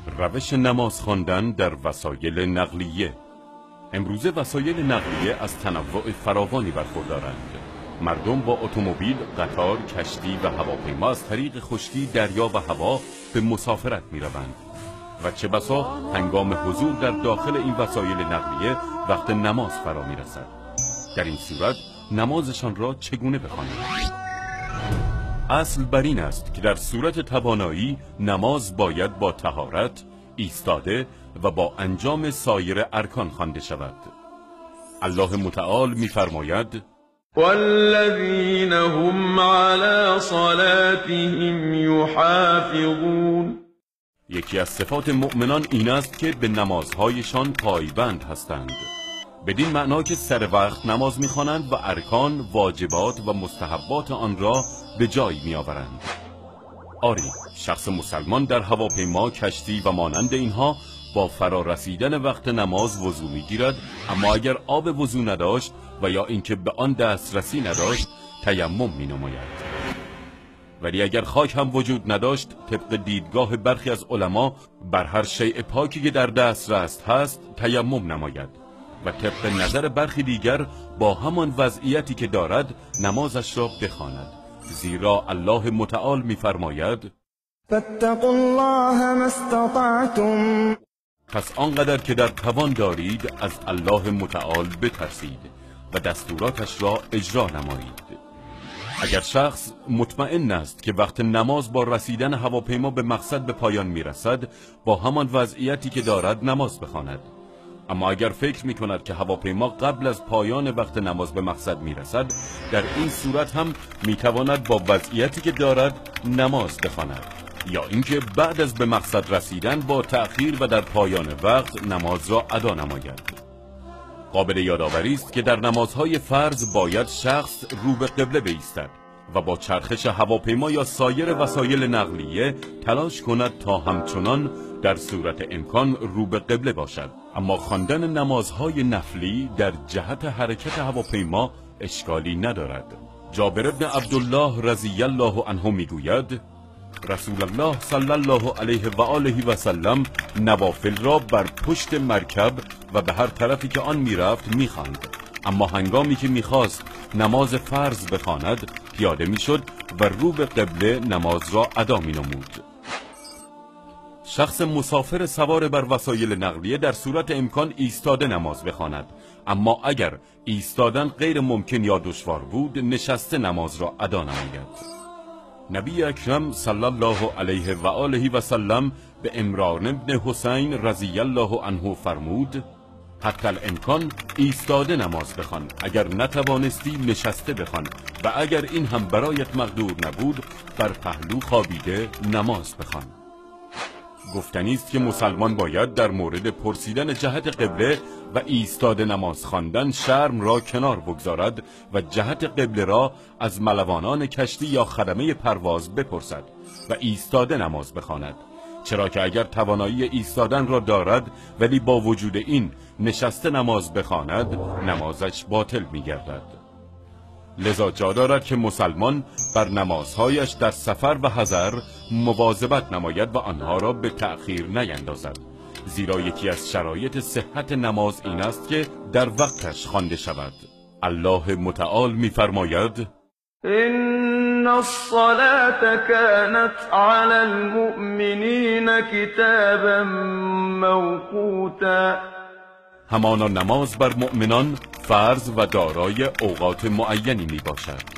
روش نماز خواندن در وسایل نقلیه. امروزه وسایل نقلیه از تنوع فراوانی برخوردارند. مردم با اتومبیل، قطار، کشتی و هواپیما از طریق خشکی، دریا و هوا به مسافرت می‌روند و چه بسا هنگام حضور در داخل این وسایل نقلیه وقت نماز فرا می‌رسد. در این صورت نمازشان را چگونه بخوانند؟ اصل بر این است که در صورت توانایی نماز باید با طهارت، ایستاده و با انجام سایر ارکان خوانده شود. الله متعال می‌فرماید: والذین هم علی صلاتهم یحافظون. یکی از صفات مؤمنان این است که به نمازهایشان پایبند هستند، بدین معنا که سر وقت نماز می‌خوانند و ارکان، واجبات و مستحبات آن را به جای می‌آورند. آری، شخص مسلمان در هواپیما، کشتی و مانند اینها با فرا رسیدن وقت نماز وضو می‌گیرد، اما اگر آب وضو نداشت و یا اینکه به آن دسترسی نداشت تیمم می‌نماید. ولی اگر خاک هم وجود نداشت، طبق دیدگاه برخی از علما بر هر شیء پاکی که در دسترس هست تیمم نماید و طبق نظر برخی دیگر با همان وضعیتی که دارد نمازش را بخواند، زیرا الله متعال می‌فرماید: فاتقوا الله ما استطعتم. پس آنقدر که در توان دارید از الله متعال بترسید و دستوراتش را اجرا نمایید. اگر شخص مطمئن است که وقت نماز با رسیدن هواپیما به مقصد به پایان میرسد، با همان وضعیتی که دارد نماز بخواند. اما اگر فکر میکند که هواپیما قبل از پایان وقت نماز به مقصد میرسد، در این صورت هم میتواند با وضعیتی که دارد نماز بخواند، یا اینکه بعد از به مقصد رسیدن با تأخیر و در پایان وقت نماز را ادا نماید. قابل یادآوری است که در نمازهای فرض باید شخص رو به قبله بایستد و با چرخش هواپیما یا سایر وسایل نقلیه تلاش کند تا همچنان در صورت امکان رو به قبله باشد. اما خواندن نمازهای نفلی در جهت حرکت هواپیما اشکالی ندارد. جابر بن عبدالله رضی الله عنه میگوید: رسول الله صلی الله علیه و آله و سلم نوافل را بر پشت مرکب و به هر طرفی که آن میرفت میخواند، اما هنگامی که میخواست نماز فرض بخواند پیاده میشد و رو به قبله نماز را ادا مینمود. شخص مسافر سوار بر وسایل نقلیه در صورت امکان ایستاده نماز بخواند، اما اگر ایستادن غیر ممکن یا دشوار بود نشسته نماز را ادا نماید. نبی اکرم صلی الله علیه و آله و سلم به عمران بن حسین رضی الله عنه فرمود: حتی الامکان ایستاده نماز بخوان، اگر نتوانستی نشسته بخوان و اگر این هم برایت مقدور نبود بر پهلو خوابیده نماز بخوان. گفتنی است که مسلمان باید در مورد پرسیدن جهت قبله و ایستاده نماز خواندن شرم را کنار بگذارد و جهت قبله را از ملوانان کشتی یا خدمه پرواز بپرسد و ایستاده نماز بخواند، چرا که اگر توانایی ایستادن را دارد ولی با وجود این نشسته نماز بخواند نمازش باطل می‌گردد. لذا جا دارد که مسلمان بر نمازهایش در سفر و حضر مواظبت نماید و آنها را به تأخیر نیندازد، زیرا یکی از شرایط صحت نماز این است که در وقتش خوانده شود. الله متعال می‌فرماید: إن الصلاة كانت على المؤمنین کتابا موقوتا. همانا نماز بر مؤمنان فرض و دارای اوقات معینی می باشد.